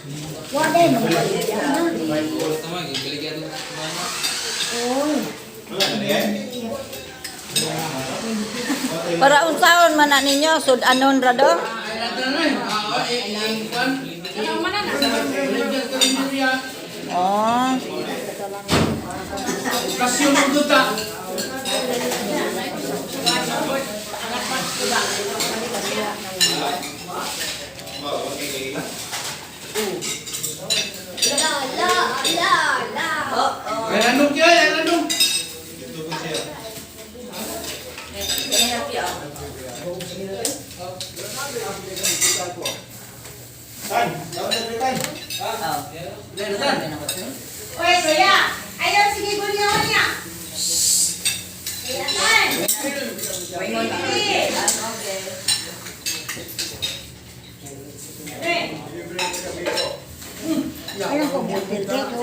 Wala eh, magbaligya na. Oy. Para unsaon man na ninyo, sudanon ra do? Oh. Kasyon ang duta. La, la, la, la. Ay, anong kaya? Ay, anong? Oy, kuya. Ayaw, sige, gulyawan niya. Kuya, tan. Sige. Eh. Alam ko, butil dito.